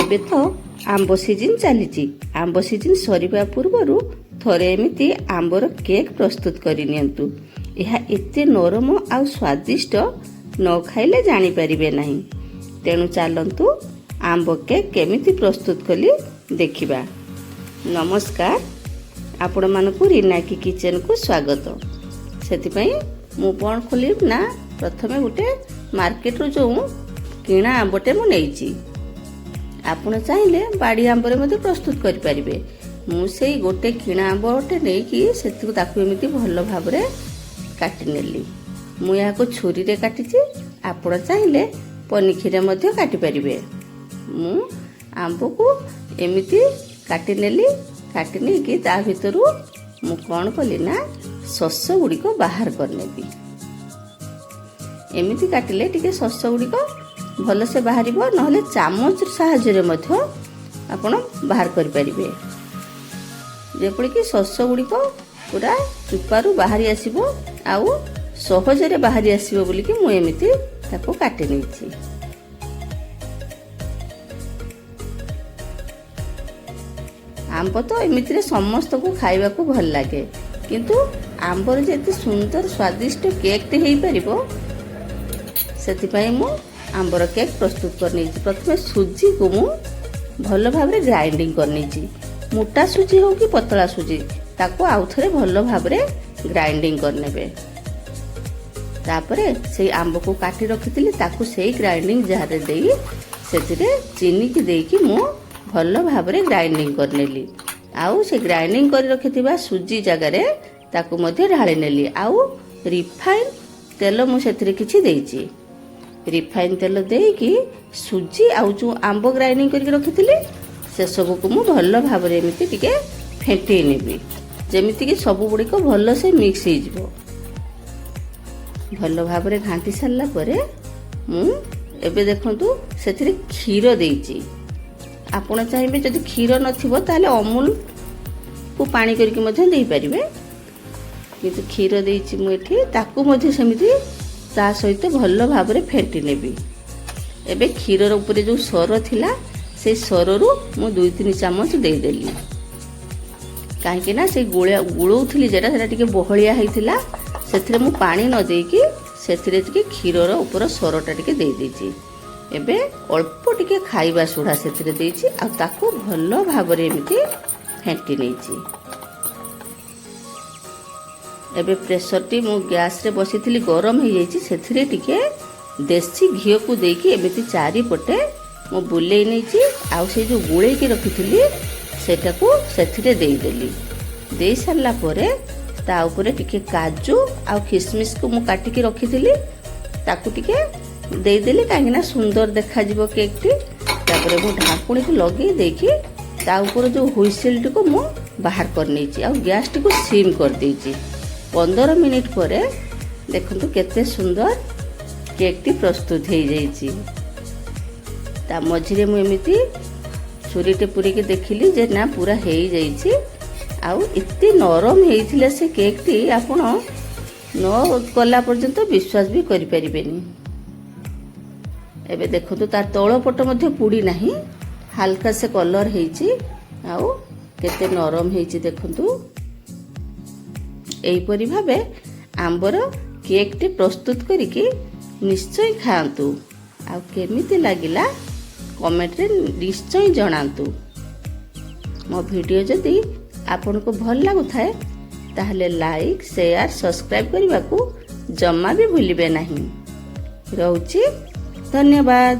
ଏବେ ତ ଆମ୍ବ ସିଜିନ୍ ଚାଲିଛି। ଆମ୍ବ ସିଜିନ୍ ସରିବା ପୂର୍ବରୁ ଥରେ ଏମିତି ଆମ୍ବର କେକ୍ ପ୍ରସ୍ତୁତ କରି ନିଅନ୍ତୁ। ଏହା ଏତେ ନରମ ଆଉ ସ୍ୱାଦିଷ୍ଟ, ନ ଖାଇଲେ ଜାଣିପାରିବେ ନାହିଁ। ତେଣୁ ଚାଲନ୍ତୁ, ଆମ୍ବ କେକ୍ କେମିତି ପ୍ରସ୍ତୁତ କଲି ଦେଖିବା। ନମସ୍କାର, ଆପଣମାନଙ୍କୁ ରିନାକି କିଚେନକୁ ସ୍ୱାଗତ। ସେଥିପାଇଁ ମୁଁ କ'ଣ କଲି ନା, ପ୍ରଥମେ ଗୋଟେ ମାର୍କେଟରୁ ଯେଉଁ କିଣା ଆମ୍ବଟେ ମୁଁ ନେଇଛି। ଆପଣ ଚାହିଁଲେ ବାଡ଼ି ଆମ୍ବରେ ମଧ୍ୟ ପ୍ରସ୍ତୁତ କରିପାରିବେ। ମୁଁ ସେଇ ଗୋଟେ କିଣା ଆମ୍ବଟେ ନେଇକି ସେଥିକୁ ତାକୁ ଏମିତି ଭଲ ଭାବରେ କାଟିନେଲି। ମୁଁ ଏହାକୁ ଛୁରୀରେ କାଟିଛି, ଆପଣ ଚାହିଁଲେ ପନିକିରେ ମଧ୍ୟ କାଟିପାରିବେ। ମୁଁ ଆମ୍ବକୁ ଏମିତି କାଟିନେଲି। କାଟି ନେଇକି ତା ଭିତରୁ ମୁଁ କ'ଣ କଲି ନା, ଶସ ଗୁଡ଼ିକ ବାହାର କରିନେବି। ଏମିତି କାଟିଲେ ଟିକେ ଶସ ଗୁଡ଼ିକ ଭଲସେ ବାହାରିବ, ନହେଲେ ଚାମଚ ସାହାଯ୍ୟରେ ମଧ୍ୟ ଆପଣ ବାହାର କରିପାରିବେ। ଯେପରିକି ଶସ ଗୁଡ଼ିକ ପୁରା ଚୁପାରୁ ବାହାରି ଆସିବ ଆଉ ସହଜରେ ବାହାରି ଆସିବ ବୋଲିକି ମୁଁ ଏମିତି ତାକୁ କାଟି ନେଇଛି। ଆମ୍ବ ତ ଏମିତିରେ ସମସ୍ତଙ୍କୁ ଖାଇବାକୁ ଭଲ ଲାଗେ, କିନ୍ତୁ ଆମ୍ବର ଯେ ଏତେ ସୁନ୍ଦର ସ୍ୱାଦିଷ୍ଟ କେକ୍ଟେ ହେଇପାରିବ, ସେଥିପାଇଁ ମୁଁ ଆମ୍ବର କେକ୍ ପ୍ରସ୍ତୁତ କରିନେଇଛି। ପ୍ରଥମେ ସୁଜିକୁ ମୁଁ ଭଲ ଭାବରେ ଗ୍ରାଇଣ୍ଡିଙ୍ଗ କରିନେଇଛି। ମୋଟା ସୁଜି ହେଉ କି ପତଳା ସୁଜି, ତାକୁ ଆଉଥରେ ଭଲ ଭାବରେ ଗ୍ରାଇଣ୍ଡିଙ୍ଗ କରିନେବେ। ତାପରେ ସେଇ ଆମ୍ବକୁ କାଟି ରଖିଥିଲି, ତାକୁ ସେଇ ଗ୍ରାଇଣ୍ଡିଙ୍ଗ ଜାରରେ ଦେଇ ସେଥିରେ ଚିନିକି ଦେଇକି ମୁଁ ଭଲ ଭାବରେ ଗ୍ରାଇଣ୍ଡିଙ୍ଗ କରିନେଲି। ଆଉ ସେ ଗ୍ରାଇଣ୍ଡିଙ୍ଗ କରି ରଖିଥିବା ସୁଜି ଜାଗାରେ ତାକୁ ମଧ୍ୟ ଢାଳି ନେଲି। ଆଉ ରିଫାଇନ୍ ତେଲ ମୁଁ ସେଥିରେ କିଛି ଦେଇଛି। ରିଫାଇନ୍ ତେଲ ଦେଇକି ସୁଜି ଆଉ ଯେଉଁ ଆମ୍ବ ଗ୍ରାଇଣ୍ଡିଙ୍ଗ କରିକି ରଖିଥିଲି, ସେସବୁକୁ ମୁଁ ଭଲ ଭାବରେ ଏମିତି ଟିକେ ଫେଣ୍ଟେଇ ନେବି, ଯେମିତିକି ସବୁ ଗୁଡ଼ିକ ଭଲସେ ମିକ୍ସ ହେଇଯିବ। ଭଲ ଭାବରେ ଘାଣ୍ଟି ସାରିଲା ପରେ ମୁଁ ଏବେ ଦେଖନ୍ତୁ ସେଥିରେ କ୍ଷୀର ଦେଇଛି। ଆପଣ ଚାହିଁବେ, ଯଦି କ୍ଷୀର ନଥିବ ତାହେଲେ ଅମୁଲକୁ ପାଣି କରିକି ମଧ୍ୟ ଦେଇପାରିବେ, କିନ୍ତୁ କ୍ଷୀର ଦେଇଛି ମୁଁ ଏଠି। ତାକୁ ମଧ୍ୟ ସେମିତି ତା ସହିତ ଭଲ ଭାବରେ ଫେଣ୍ଟି ନେବି। ଏବେ କ୍ଷୀରର ଉପରେ ଯେଉଁ ସର ଥିଲା, ସେଇ ସରରୁ ମୁଁ 2-3 ଚାମଚ ଦେଇଦେଲି, କାହିଁକି ନା ସେଇ ଗୋଳଉଥିଲି ଯେଟା, ସେଟା ଟିକେ ବହଳିଆ ହେଇଥିଲା। ସେଥିରେ ମୁଁ ପାଣି ନ ଦେଇକି ସେଥିରେ ଟିକେ କ୍ଷୀରର ଉପର ସରଟା ଟିକେ ଦେଇଦେଇଛି। ଏବେ ଅଳ୍ପ ଟିକେ ଖାଇବା ସୋଢ଼ା ସେଥିରେ ଦେଇଛି ଆଉ ତାକୁ ଭଲ ଭାବରେ ଏମିତି ଫେଣ୍ଟି ନେଇଛି। ଏବେ ପ୍ରେସରଟି ମୁଁ ଗ୍ୟାସରେ ବସିଥିଲି, ଗରମ ହେଇଯାଇଛି। ସେଥିରେ ଟିକେ ଦେଶୀ ଘିଅକୁ ଦେଇକି ଏମିତି ଚାରିପଟେ ମୁଁ ବୁଲେଇ ନେଇଛି। ଆଉ ସେଇ ଯେଉଁ ଗୋଳେଇକି ରଖିଥିଲି, ସେଟାକୁ ସେଥିରେ ଦେଇଦେଲି। ଦେଇ ସାରିଲା ପରେ ତା ଉପରେ ଟିକେ କାଜୁ ଆଉ ଖିସମିସକୁ ମୁଁ କାଟିକି ରଖିଥିଲି, ତାକୁ ଟିକେ ଦେଇଦେଲି, କାହିଁକିନା ସୁନ୍ଦର ଦେଖାଯିବ କେକ୍ଟି। ତାପରେ ମୁଁ ଢାଙ୍କୁଣୀକୁ ଲଗେଇ ଦେଇକି ତା ଉପରେ ଯେଉଁ ହୁଇସିଲଟିକୁ ମୁଁ ବାହାର କରିନେଇଛି ଆଉ ଗ୍ୟାସଟିକୁ ସିମ୍ କରିଦେଇଛି। 15 ମିନିଟ୍ ପରେ ଦେଖନ୍ତୁ କେତେ ସୁନ୍ଦର କେକ୍ଟି ପ୍ରସ୍ତୁତ ହେଇଯାଇଛି। ତା ମଝିରେ ମୁଁ ଏମିତି ଛୁରୀଟେ ପୁରିକି ଦେଖିଲି ଯେ ନା, ପୁରା ହେଇଯାଇଛି। ଆଉ ଏତେ ନରମ ହେଇଥିଲା ସେ କେକ୍ଟି, ଆପଣ ନ କଲା ପର୍ଯ୍ୟନ୍ତ ବିଶ୍ୱାସ ବି କରିପାରିବେନି। ଏବେ ଦେଖନ୍ତୁ, ତା ତଳ ପଟ ମଧ୍ୟ ପୋଡ଼ି ନାହିଁ, ହାଲକା ସେ କଲର୍ ହେଇଛି ଆଉ କେତେ ନରମ ହେଇଛି ଦେଖନ୍ତୁ। ଏହିପରି ଭାବେ ଆମ୍ବର କେକ୍ଟି ପ୍ରସ୍ତୁତ କରିକି ନିଶ୍ଚୟ ଖାଆନ୍ତୁ ଆଉ କେମିତି ଲାଗିଲା କମେଣ୍ଟରେ ନିଶ୍ଚୟ ଜଣାନ୍ତୁ। ମୋ ଭିଡ଼ିଓ ଯଦି ଆପଣଙ୍କୁ ଭଲ ଲାଗୁଥାଏ, ତାହେଲେ ଲାଇକ୍, ସେୟାର, ସବସ୍କ୍ରାଇବ୍ କରିବାକୁ ଜମା ବି ଭୁଲିବେ ନାହିଁ। ରହୁଛି, ଧନ୍ୟବାଦ।